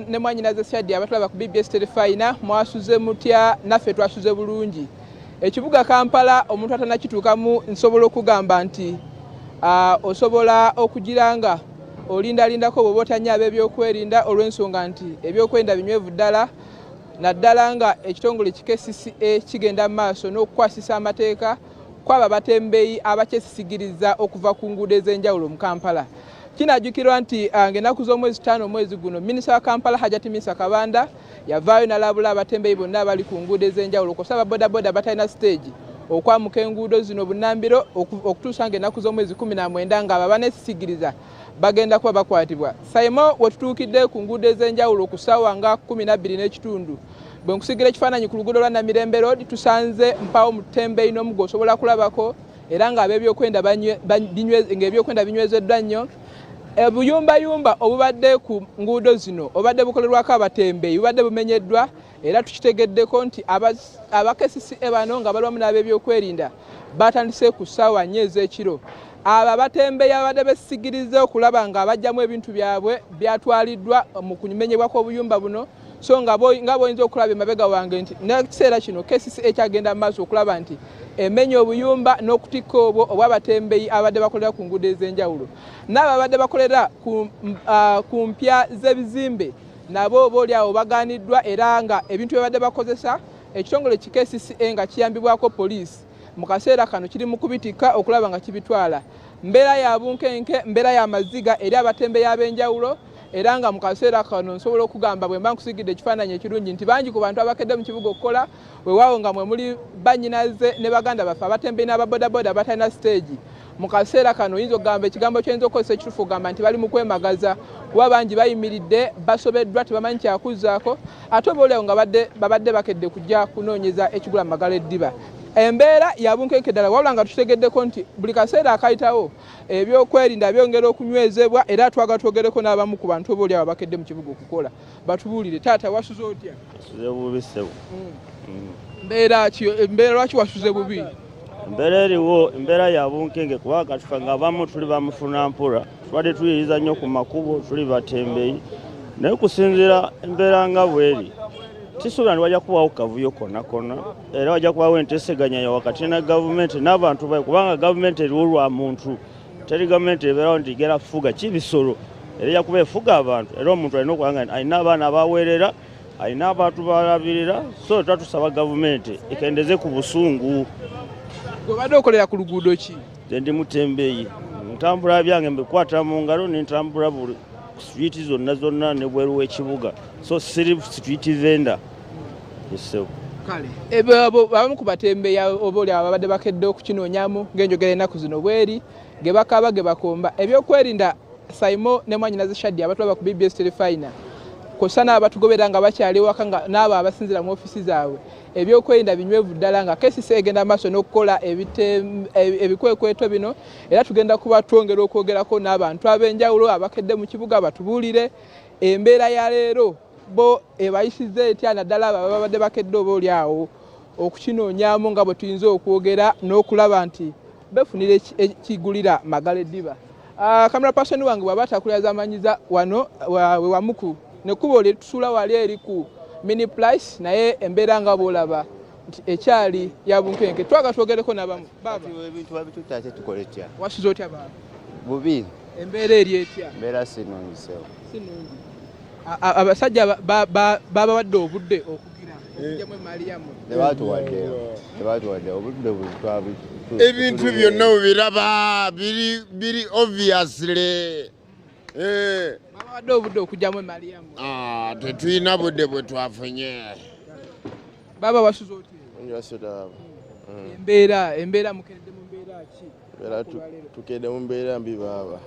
Ne mwanyinaze Shadi abatulaba ku BBS Terefayina, mwasuze mutya? Naffe twasuze bulungi. Ekibuga Kampala, omuntu atanakituukamu, nsobola okugamba nti osobola okugira nga olindalindako bw'oba otanya ab'ebyokwerinda, olw'ensonga nti ebyokwerinda binywevu ddala, naddala nga ekitongole ki KCCA kigenda mu maaso n'okukwasisa amateeka kwaba abatembeeyi abakyesisigiriza okuva ku nguudo ez'enjawulo mu Kampala. Kinajjukirwa nti ng'ennaku z'omwezi 5 omwezi guno, minisita wa Kampala Hajati Minsa Kabanda yavaayo n'alabula abatembeeyi bonna abali ku nguudo ez'enjawulo, kw'ossa ababodaboda batalina siteegi, okwamuka enguudo zino bunnambiro okutuusa ng'ennaku z'omwezi 19, ng'abo abaneesisigiriza bagenda kuba bakwatibwa. Saimo, wetutuukidde ku nguudo ez'enjawulo ku ssaawa nga 12:30, bwe nkusigira ekifaananyi ku luguudo lwa Namirembe Road, tusanze mpawo mutembeeyi n'omu gw'osobola kulabako, era ng'ab'ebyokwenda ng'ebyokwenda binywezeddwa nnyo. Obuyumbayumba obubadde ku nguudo zino obubadde bukolerwako abatembeeyi bubadde bumenyeddwa, era tukitegeddeko nti aba KCCA bano nga bali wamu n'ab'ebyokwerinda batandise ku ssaawa 4 ez'ekiro. Abo abatembeeyi ababadde besigiriza okulaba nga bajjamu ebintu byabwe byatwaliddwa mu kumenyebwa kw'obuyumba buno. So nga bw'oyinza okulaba emabega wange nti n'ekiseera kino KCCA ekyagenda mu maaso okulaba nti emenya obuyumba n'okutikka obwo obw'abatembeeyi abadde bakolera ku nguudo ez'enjawulo, n'abo abadde bakolera ku mpya z'ebizimbe nabo oba oli awo bagaaniddwa, era nga ebintu bye badde bakozesa, ekitongole ki KCCA nga kiyambibwako poliisi mu kaseera kano kiri mu kubitikka okulaba nga kibitwala. Mbeera ya bunkenke, mbeera ya maziga eri abatembeeyi ab'enjawulo, era nga mu kaseera kano nsobola okugamba, bwe mba nkusigidde ekifaananyi ekirungi, nti bangi ku bantu abakedde mu kibuga okukola, weewaawo nga mwe muli bannyinaze ne baganda baffe abatembeeyi n'ababodaboda abatalina siteegi, mu kaseera kano oyinza okugamba, ekigambo kyoyinza okukozesa ekituufu ogamba nti bali mu kwemagaza, kuba bangi bayimiridde, basobeddwa, tebamanyi kyakuzzaako, ate oba oliawo nga babadde bakedde kujja kunoonyeza ekigula magalo eddiba. Embeera ya bunkenke ddala, wabula nga tukitegeddeko nti buli kaseera akayitawo ebyokwerinda byongera okunywezebwa, era twagala twogereko n'abamu ku bantu oba oliawo abakedde mu kibuga okukola, batubuulire. Taata, wasuze otya? Nsuze bubi, ssebo. Mbeera ki embeera? Lwaki wasuze bubi? Embeera eriwo, embeera ya bunkenke, kubanga katufa nga abamu tuli bamufuna mpola, tubadde tuyiriza nnyo ku makubo, tuli batembeyi, naye kusinziira embeera nga bweri, kisuubira nti wajja kubawo kavuyo konna konna, era wajja kubawo enteeseganya ya wakati na gavumenti n'abantu bayo, kubanga gavumenti eriwo lwa muntu. Teri gavumenti ebeerawo nti igera kufuga kibisolo, era ejja kuba efuga abantu, era omuntu alina okuba nga alina abaana abaweerera, alina abantu balabirira. So twatusaba gavumenti ekendeze ku busungu. Gwe obadde okolera ku luguudo ki? Nze ndi mutembeeyi, ntambula byange mbikwata mu ngalo, nentambula buli street zonna zonna ne bweru w'ekibuga, so siri street vendor, ssebo. Kale abamu ku batembeeyi oba oli abo babadde bakedde okukinoonyamu ng'enjogera ennaku zino bweri, ge bakaaba ge bakomba ebyokwerinda. Saimo ne mwanyinaze Shadi abatulaba ku BBS Terefayina, kw'ossa n'abo batugobera nga bakyali waka, nga n'abo abasinzira mu ofiisi zaabwe, ebyokwerinda binywevu ddala nga KCCA egenda maaso n'okukola ebikwekweto bino, era tugenda kuba twongera okwogerako n'abantu ab'enjawulo abakedde mu kibuga batubuulire embeera ya leero bo ebayisiza etya, naddala abo ababadde bakedde oba oli awo okukinoonyaamu nga bwe tuyinza okwogera n'okulaba nti befunira ekigulira magala eddiba. Camera person wange bw'aba atakulyazamanyiza wano we wamuku nekkubo lyetusuula wali eri ku Mini Price, naye embeera nga bw'olaba nti ekyali ya bunkenke. Twaga twogereko n'abamu. Baba, ebintu babitutta, ate tukole tutya? Wasuze otya, baaba? Bubi. Embeera eri etya? Embeera si nnungi, ssebo. Si nnungi. Abasajja babawadde obudde okugira okugyamu emaali yammwe? Tebatuwadde, tebatuwadde obudde. Ebintu byonna obiraba biri obviously. Babawadde obudde okugyamu emaali yammwe? Ah, tetulina budde bwe twafunye. Baba, wasuze otya? Embeera mukeredde mu mbeera ki? Embeera, tukedde mu mbeera mbi, baaba.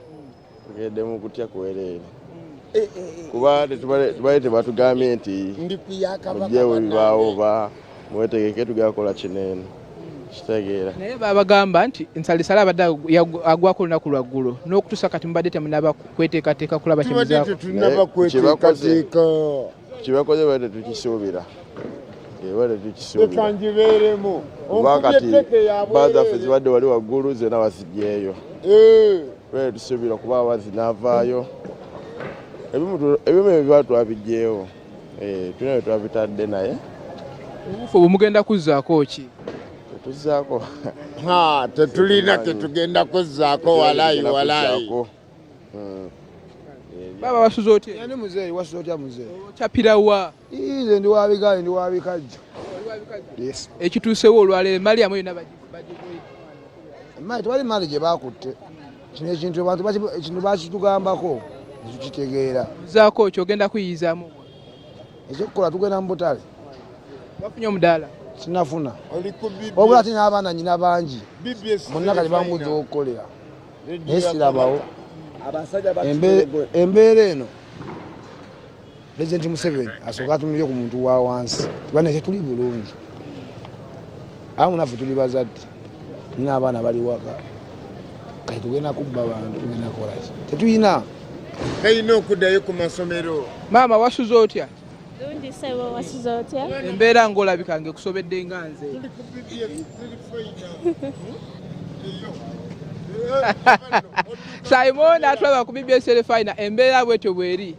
Tukedde mu kutya kwereere, kuba tubadde tebatugambye nti mugyewo ebibaawo, ba mwetegeke tugenda kukola kineeno, kitegeera? Naye babagamba nti nsalisale abadde agwako olunaku lwaggulo, n'okutuusa kati mubadde temunaba kweteekateeka kulaba tubadde kyemuzaako. Tetunaba Naye kweteekateeka. Kyebakoze badde tukisuubira, badde tukisuubira. Leka ngibeeremu. Kuba kati Onkubye baa zaffe zibadde wali waggulu, zonna bazigyeyo. Badde tusuubira kuba aba zinaavaayo. Ebimu ebiba twabijjeewo, tulina bye twabitadde naye. Obuufu obwo mugenda kuzzaako ki? Tetuzzaako. Ha, tetulina ketugenda kuzzaako, walayi walayi. Baba, wasuze otya? Yani muzeeyi, wasuze otya muzeeyi? Okyapirawa? Nze ndi wa bigaali, ndi wa bikajjo. Yes. Ekituusewo olwaleero, emaali yamu yonna bagigoye. Emaali tewali maali gye bakutte. Kino ekintu abantu ekintu bakitugambako netukitegeera. Zaako ki ogenda kuyiyizaamu? Ekyokukola tugenda mu butale. Wafunye omudaala? Sinafuna. Oli ku BBS. Wabula ate n'abaana nyina bangi. BBS Bonna kati bambuza okukolera. Naye sirabawo. Abasajja Embeera eno, Pulezidenti Museveni asooka atunulire ku muntu wa wansi, tubane tetuli bulungi. Amu naffe tuli bazadde, nina abaana bali waka, kati tugenda kubba bantu, tugenda kukolaki? Tetulina. Kalina okuddayo ku masomero. Maama, wasuze otya? Lundi ssebo, wasuze otya? Embeera ng'olabika ng'ekusobedde nga nze. Tuli ku BBS terifayina. Simon atulaba ku BBS Terefayina, embeera bwetyo bweri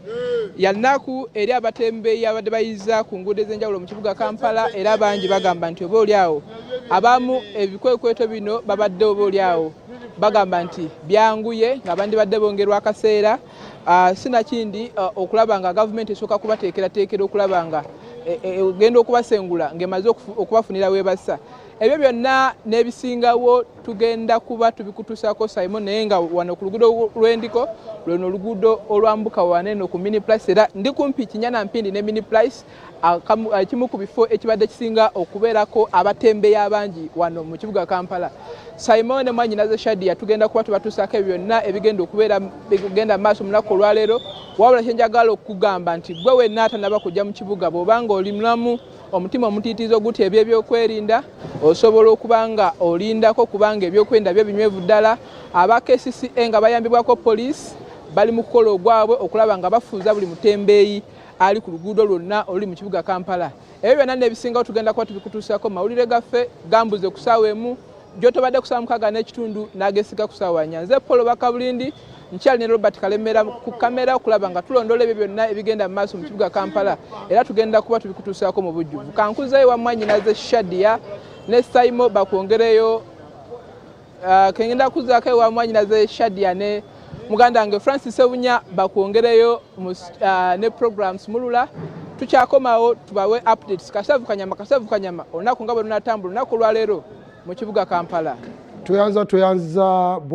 yannaku eri abatembeeyi abadde bayiza ku nguudo ez'enjawulo mu kibuga Kampala, era bangi bagamba nti oba oli awo abamu ebikwekweto bino babadde oba oli awo bagamba nti byanguye nga bandibadde bongerwa akaseera. Sinakindi okulaba nga gavumenti esooka kubateekerateekera okulaba nga ogenda okubasengula ng'emaze okubafunira weebasa. Ebyo byonna n'ebisingawo tugenda kuba tubikutuusaako Simon, naye nga wano ku luguudo lw'endiko lweno oluguudo olwambuka waneno ku Mini Plus, era ndi kumpi Kinyana Mpindi ne Mini Plus, ekimu ku bifo ekibadde kisinga okubeerako abatembeeyi abangi wano mu kibuga Kampala. Simon ne mwannyinaze Shadia tugenda kuba tubatuusaako ebyo byonna ebigenda okubeera bigenda mu maaso mu lunaku olwaleero. Wabula kye njagala okugamba nti gwe wenna atanaba kujja mu kibuga, bw'obanga oli mulamu omutima omutiitiizi ogutya ebyebyokwerinda, osobola okuba nga olindako kubanga ebyokwerinda byo binywevu ddala. Aba KCCA nga bayambibwako poliisi bali mu kukola ogwabwe okulaba nga bafuuza buli mutembeeyi ali ku luguudo lwonna oluli mu kibuga Kampala. Ebyo byonna n'ebisingawo tugenda kuba tubikutuusaako mu mawulire gaffe gambuze ku ssaawa 1 gy'otobadde ku ssaawa 6:30 n'agesiga ku ssaawa 4. Nze Paul Bakabulindi nkyali ne Robert Kalemera ku kamera okulaba nga tulondola ebyo byonna ebigenda mu maaso mu kibuga Kampala, era tugenda kuba tubikutuusaako mu bujjuvu. Kankuzeeyo wa mwannyinaze Shadia ne Saimo bakwongereyo. Kengenda kuzaako ewa mwannyinaze Shadia ne muganda wange Francis Sebunya bakwongereyo ne programs mulula. Tukyakomawo tubawe updates kasavu kanyama kasavu kanyama olunaku nga bwe lunatambula olunaku olwaleero mu kibuga Kampala. Tweyanza tweyanza.